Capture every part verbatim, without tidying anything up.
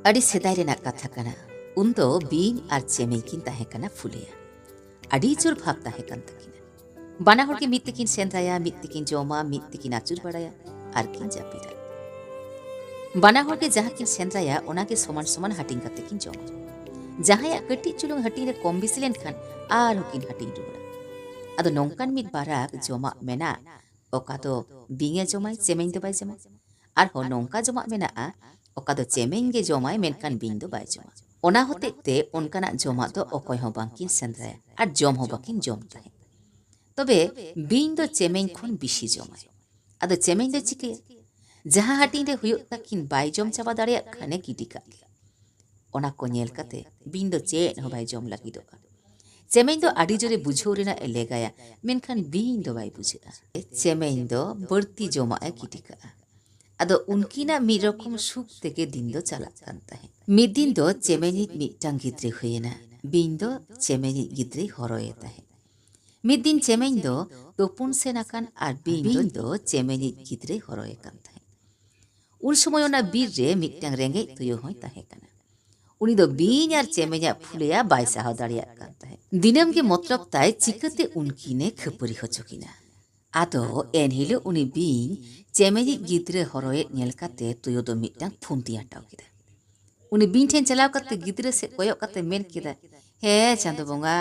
ᱟᱹᱰᱤ ᱥᱮᱫᱟᱭ ᱨᱮᱱᱟᱜ ᱠᱟᱛᱷᱟ ᱠᱟᱱᱟ᱾ ᱩᱱᱫᱚ ᱵᱤᱧ ᱟᱨ ᱪᱮᱢᱮᱧ ᱠᱤᱱ ᱛᱟᱦᱮᱸ ᱠᱟᱱᱟ ᱯᱷᱩᱞᱮᱭᱟ᱾ ᱟᱹᱰᱤ ᱡᱳᱨ ᱵᱷᱟᱵᱽ ᱛᱟᱦᱮᱸ ᱠᱟᱱ ᱛᱟᱹᱠᱤᱱᱟ᱾ ᱵᱟᱱᱟ ᱦᱚᱲ ᱜᱮ ᱢᱤᱫ ᱛᱮᱠᱤᱱ ᱥᱮᱸᱫᱽᱨᱟᱭᱟ, ᱢᱤᱫ ᱛᱮᱠᱤᱱ ᱡᱚᱢᱟ, ᱢᱤᱫ ᱛᱮᱠᱤᱱ ᱟᱹᱪᱩᱨ ᱵᱟᱲᱟᱭᱟ ᱟᱨ ᱠᱤᱱ ᱡᱟᱹᱯᱤᱫᱟ᱾ ᱵᱟᱱᱟ ᱦᱚᱲ ᱜᱮ ᱡᱟᱦᱟᱸ ᱠᱤᱱ ᱥᱮᱸᱫᱽᱨᱟᱭᱟ, ᱚᱱᱟ ᱜᱮ ᱥᱚᱢᱟᱱ ᱥᱚᱢᱟᱱ ᱦᱟᱹᱴᱤᱧ ᱠᱟᱛᱮ ᱠᱤᱱ ᱡᱚᱢᱟ᱾ ᱡᱟᱦᱟᱸᱭᱟᱜ ᱠᱟᱹᱴᱤᱡ ᱪᱩᱞᱩᱝ ᱦᱟᱹᱴᱤᱧ ᱨᱮ ᱠᱚᱢ ᱵᱮᱥᱤ ᱞᱮᱱᱠᱷᱟᱱ ᱟᱨᱦᱚᱸ ᱠᱤᱱ ᱦᱟᱹᱴᱤᱧ ᱨᱩᱣᱟᱹᱲᱟ᱾ ᱟᱫᱚ ᱱᱚᱝᱠᱟᱱ ᱢᱤᱫ ᱵᱟᱨᱟᱠ ᱡᱚᱢᱟᱜ ᱢᱮᱱᱟᱜ, ᱚᱠᱟ ᱫᱚ ᱵᱤᱧ ᱮ ᱡᱚᱢᱟᱭ, ᱪᱮᱢᱮᱧ ᱫᱚ ᱵᱟᱭ ᱡᱚᱢᱟ᱾ ᱟᱨᱦᱚᱸ ᱱᱚᱝᱠᱟ ᱡᱚᱢᱟᱜ ᱢᱮᱱᱟᱜᱼᱟ, ᱚᱠᱟ ᱫᱚ ᱪᱮᱢᱮᱧ ᱜᱮ ᱡᱚᱢᱟᱭ, ᱢᱮᱱᱠᱷᱟᱱ ᱵᱤᱧ ᱫᱚ ᱵᱟᱭ ᱡᱚᱢᱟ᱾ ᱚᱱᱟ ᱦᱚᱛᱮᱡ ᱛᱮ ᱚᱱᱠᱟᱱᱟᱜ ᱡᱚᱢᱟᱜ ᱫᱚ ᱚᱠᱚᱭ ᱦᱚᱸ ᱵᱟᱝᱠᱤᱱ ᱥᱮᱸᱫᱽᱨᱟᱭᱟ ᱟᱨ ᱡᱚᱢ ᱦᱚᱸ ᱵᱟᱹᱠᱤᱱ ᱡᱚᱢ ᱛᱟᱦᱮᱸᱫ᱾ ᱛᱚᱵᱮ ᱵᱤᱧ ᱫᱚ ᱪᱮᱢᱮᱧ ᱠᱷᱚᱱ ᱵᱤᱥᱤ ᱡᱚᱢᱟᱭ᱾ ᱟᱫᱚ ᱪᱮᱢᱮᱧ ᱫᱚ ᱪᱤᱠᱟᱹᱭᱟ? ᱡᱟᱦᱟᱸ ᱦᱟᱹᱴᱤᱧ ᱨᱮ ᱦᱩᱭᱩᱜ ᱛᱟᱹᱠᱤᱱ ᱵᱟᱭ ᱡᱚᱢ ᱪᱟᱵᱟ ᱫᱟᱲᱮᱭᱟᱜ ᱠᱷᱟᱱᱮ ᱜᱤᱰᱤ ᱠᱟᱜ ᱜᱮᱭᱟ᱾ ᱚᱱᱟ ᱠᱚ ᱧᱮᱞ ᱠᱟᱛᱮ ᱵᱤᱧ ᱫᱚ ᱪᱮᱫ ᱦᱚᱸ ᱵᱟᱭ ᱡᱚᱢ ᱞᱟᱹᱜᱤᱫᱚᱜᱼᱟ᱾ ᱪᱮᱢᱮᱧ ᱫᱚ ᱟᱹᱰᱤ ᱡᱳᱨᱮ ᱵᱩᱡᱷᱟᱹᱣ ᱨᱮᱱᱟᱜ ᱮ ᱞᱮᱜᱟᱭᱟ, ᱢᱮᱱᱠᱷᱟᱱ ᱵᱤᱧ ᱫᱚ ᱵᱟᱭ ᱵᱩᱡᱷᱟᱹᱜᱼᱟ᱾ ᱪᱮᱢᱮᱧ ᱫᱚ ᱵᱟᱹᱲᱛᱤ ᱡᱚᱢᱟᱜ ᱮ ᱜᱤᱰᱤ ᱠᱟᱜᱼᱟ᱾ ᱟᱫᱚ ᱩᱱᱠᱤᱱᱟᱜ ᱢᱤᱫ ᱨᱚᱠᱚᱢ ᱥᱩᱠ ᱛᱮᱜᱮ ᱫᱤᱱ ᱫᱚ ᱪᱟᱞᱟᱜ ᱠᱟᱱ ᱛᱟᱦᱮᱸᱫ᱾ ᱢᱤᱫ ᱫᱤᱱ ᱫᱚ ᱪᱮᱢᱮᱧᱤᱡ ᱢᱤᱫᱴᱟᱝ ᱜᱤᱫᱽᱨᱟᱹ ᱦᱩᱭᱮᱱᱟ᱾ ᱵᱤᱧ ᱫᱚ ᱪᱮᱢᱮᱧᱤᱡ ᱜᱤᱫᱽᱨᱟᱹᱭ ᱦᱚᱨᱚᱭᱮ ᱛᱟᱦᱮᱸᱫ᱾ ᱢᱤᱫ ᱫᱤᱱ ᱪᱮᱢᱮᱧ ᱫᱚ ᱛᱩᱯᱩᱱ ᱥᱮᱱ ᱟᱠᱟᱱ ᱟᱨ ᱵᱤᱧ ᱫᱚ ᱪᱮᱢᱮᱧᱤᱡ ᱜᱤᱫᱽᱨᱟᱹᱭ ᱦᱚᱨᱚᱭᱮ ᱠᱟᱱ ᱛᱟᱦᱮᱸᱫ᱾ ᱩᱱ ᱥᱚᱢᱚᱭ ᱚᱱᱟ ᱵᱤᱨ ᱨᱮ ᱢᱤᱫᱴᱟᱝ ᱨᱮᱸᱜᱮᱡ ᱛᱩᱭᱩ ᱦᱚᱸᱭ ᱛᱟᱦᱮᱸ ᱠᱟᱱᱟ᱾ ᱩᱱᱤ ᱫᱚ ᱵᱤᱧ ᱟᱨ ᱪᱮᱢᱮᱧᱟᱜ ᱯᱷᱩᱞᱮᱭᱟ ᱵᱟᱭ ᱥᱟᱦᱟᱣ ᱫᱟᱲᱮᱭᱟᱜ ᱠᱟᱱ ᱛᱟᱦᱮᱸᱫ᱾ ᱫᱤᱱᱟᱹᱢ ᱜᱮ ᱢᱚᱛᱞᱚᱵ ᱛᱟᱭ ᱪᱤᱠᱟᱹᱛᱮ ᱩᱱᱠᱤᱱᱮ ᱠᱷᱟᱹᱯᱟᱹᱨᱤ ᱦᱚᱪᱚ ᱠᱤᱱᱟ᱾ ᱟᱫᱚ ᱮᱱᱦᱤᱞᱳᱜ ᱩᱱᱤ ᱵᱤᱧ ᱪᱮᱢᱮᱧᱤᱡ ᱜᱤᱫᱽᱨᱟᱹ ᱦᱚᱨᱚᱭᱮᱫ ᱧᱮᱞ ᱠᱟᱛᱮ ᱛᱩᱭᱩ ᱫᱚ ᱢᱤᱫᱴᱟᱝ ᱯᱷᱩᱱᱫᱤ ᱟᱴᱟᱣ ᱠᱮᱫᱟ᱾ ᱩᱱᱤ ᱵᱤᱧ ᱴᱷᱮᱱ ᱪᱟᱞᱟᱣ ᱠᱟᱛᱮ ᱜᱤᱫᱽᱨᱟᱹ ᱥᱮᱫ ᱠᱚᱭᱚᱜ ᱠᱟᱛᱮ ᱢᱮᱱ ᱠᱮᱫᱟ, "ᱦᱮ ᱪᱟᱸᱫᱚ ᱵᱚᱸᱜᱟ,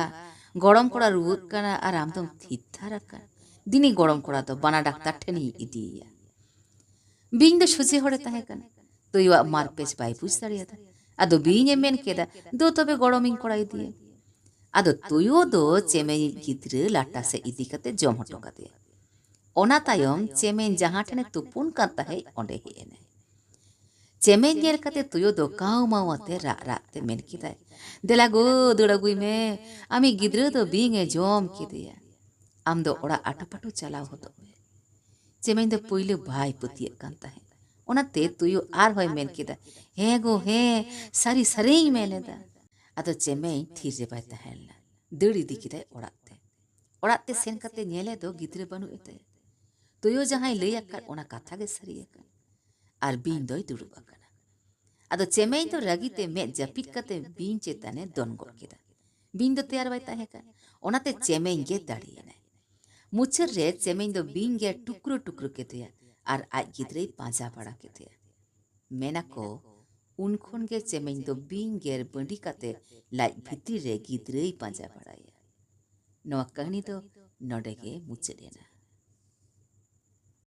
ᱜᱚᱲᱚᱢ ᱠᱚᱲᱟ ᱨᱩᱣᱟᱹᱜ ᱠᱟᱱᱟ ᱟᱨ ᱟᱢ ᱫᱚᱢ ᱛᱷᱤᱨ ᱛᱷᱟᱨ ᱟᱠᱟᱱ᱾ ᱫᱤᱱᱤ ᱜᱚᱲᱚᱢ ᱠᱚᱲᱟ ᱫᱚ ᱵᱟᱱᱟ ᱰᱟᱠᱛᱟᱨ ᱴᱷᱮᱱᱤᱧ ᱤᱫᱤᱭᱮᱭᱟ᱾" ᱵᱤᱧ ᱫᱚ ᱥᱚᱡᱷᱮ ᱦᱚᱲᱮ ᱛᱟᱦᱮᱸ ᱠᱟᱱᱟ᱾ ᱛᱩᱭᱩᱣᱟᱜ ᱢᱟᱨᱯᱮᱪ ᱵᱟᱭ ᱵᱩᱡᱽ ᱫᱟᱲᱮᱭᱟᱫᱟ᱾ ᱟᱫᱚ ᱵᱤᱧ ᱮ ᱢᱮᱱ ᱠᱮᱫᱟ, "ᱫᱩ ᱛᱚᱵᱮ ᱜᱚᱲᱚᱢᱤᱧ ᱠᱚᱲᱟ ᱤᱫᱤᱭᱮ᱾" ᱟᱫᱚ ᱛᱩᱭᱩ ᱫᱚ ᱪᱮᱢᱮᱧᱤᱡ ᱜᱤᱫᱽᱨᱟᱹ ᱞᱟᱴᱟ ᱥᱮᱫ ᱤᱫᱤ ᱠᱟᱛᱮ ᱡᱚᱢ ᱦᱚᱴᱚ ᱠᱟᱫᱮᱭᱟ᱾ ᱚᱱᱟ ᱛᱟᱭᱚᱢ ᱪᱮᱢᱮᱧ ᱡᱟᱦᱟᱸ ᱴᱷᱮᱱᱮ ᱛᱩᱯᱩᱱ ᱠᱟᱱ ᱛᱟᱦᱮᱸᱫ, ᱚᱸᱰᱮ ᱦᱮᱡ ᱮᱱᱟᱭ᱾ ᱪᱮᱢᱮᱧ ᱧᱮᱞ ᱠᱟᱛᱮ ᱛᱩᱭᱩ ᱫᱚ ᱠᱟᱣ ᱢᱟᱣ ᱟᱛᱮ ᱨᱟᱜ ᱨᱟᱜ ᱛᱮ ᱢᱮᱱ ᱠᱮᱫᱟᱭ, "ᱫᱮᱞᱟ ᱜᱳ, ᱫᱟᱹᱲ ᱟᱹᱜᱩᱭ ᱢᱮ, ᱟᱢᱤᱡ ᱜᱤᱫᱽᱨᱟᱹ ᱫᱚ ᱵᱤᱧ ᱮ ᱡᱚᱢ ᱠᱮᱫᱮᱭᱟ᱾ ᱟᱢ ᱫᱚ ᱚᱲᱟᱜ ᱟᱴᱩ ᱯᱟᱴᱩ ᱪᱟᱞᱟᱣ ᱦᱚᱫᱚᱜ ᱢᱮ᱾" ᱪᱮᱢᱮᱧ ᱫᱚ ᱯᱳᱭᱞᱳ ᱵᱟᱭ ᱯᱟᱹᱛᱭᱟᱹᱜ ᱠᱟᱱ ᱛᱟᱦᱮᱸᱫ᱾ ᱚᱱᱟᱛᱮ ᱛᱩᱭᱩ ᱟᱨᱦᱚᱸᱭ ᱢᱮᱱ ᱠᱮᱫᱟ, "ᱦᱮᱸ ᱜᱳ, ᱦᱮᱸ, ᱥᱟᱹᱨᱤ ᱥᱟᱹᱨᱤᱧ ᱢᱮᱱ ᱮᱫᱟ᱾" ᱟᱫᱚ ᱪᱮᱢᱮᱧ ᱛᱷᱤᱨ ᱨᱮ ᱵᱟᱭ ᱛᱟᱦᱮᱸ ᱞᱮᱱᱟ, ᱫᱟᱹᱲ ᱤᱫᱤ ᱠᱮᱫᱟᱭ ᱚᱲᱟᱜ ᱛᱮ᱾ ᱚᱲᱟᱜ ᱛᱮ ᱥᱮᱱ ᱠᱟᱛᱮ ᱧᱮᱞᱮ ᱫᱚ ᱜᱤᱫᱽᱨᱟᱹ ᱵᱟᱹᱱᱩᱜ ᱮ ᱛᱟᱭᱟ᱾ ᱛᱩᱭᱩ ᱡᱟᱦᱟᱸᱭ ᱞᱟᱹᱭ ᱟᱠᱟᱫ, ᱚᱱᱟ ᱠᱟᱛᱷᱟ ᱜᱮ ᱥᱟᱹᱨᱤ ᱟᱠᱟᱱ᱾ ᱟᱨ ᱵᱤᱧ ᱫᱚᱭ ᱫᱩᱲᱩᱵ ᱟᱠᱟᱱᱟ᱾ ᱟᱫᱚ ᱪᱮᱢᱮᱧ ᱫᱚ ᱨᱟᱹᱜᱤ ᱛᱮ ᱢᱮᱫ ᱡᱟᱹᱯᱤᱫ ᱠᱟᱛᱮ ᱵᱤᱧ ᱪᱮᱛᱟᱱᱮ ᱫᱚᱱ ᱜᱚᱫ ᱠᱮᱫᱟ᱾ ᱵᱤᱧ ᱫᱚ ᱛᱮᱭᱟᱨ ᱵᱟᱭ ᱛᱟᱦᱮᱸ ᱠᱟᱱ, ᱚᱱᱟᱛᱮ ᱪᱮᱢᱮᱧ ᱜᱮ ᱫᱟᱲᱮᱭᱮᱱᱟᱭ᱾ ᱢᱩᱪᱟᱹᱫ ᱨᱮ ᱪᱮᱢᱮᱧ ᱫᱚ ᱵᱤᱧ ᱜᱮ ᱴᱩᱠᱨᱳ ᱴᱩᱠᱨᱳ ᱠᱮᱫᱮᱭᱟ ᱟᱨ ᱟᱡ ᱜᱤᱫᱽᱨᱟᱹᱭ ᱯᱟᱸᱡᱟ ᱵᱟᱲᱟ ᱠᱮᱫᱮᱭᱟ᱾ ᱢᱮᱱᱟᱠᱚ, ᱩᱱ ᱠᱷᱚᱱ ᱜᱮ ᱪᱮᱢᱮᱧ ᱫᱚ ᱵᱤᱧ ᱜᱮᱨ ᱵᱟᱺᱰᱤ ᱠᱟᱛᱮ ᱞᱟᱡ ᱵᱷᱤᱛᱤᱨ ᱨᱮ ᱜᱤᱫᱽᱨᱟᱹᱭ ᱯᱟᱸᱡᱟ ᱵᱟᱲᱟᱭᱟ᱾ ᱱᱚᱣᱟ ᱠᱟᱹᱦᱱᱤ ᱫᱚ ᱱᱚᱰᱮ ᱜᱮ ᱢᱩᱪᱟᱹᱫ ᱮᱱᱟ᱾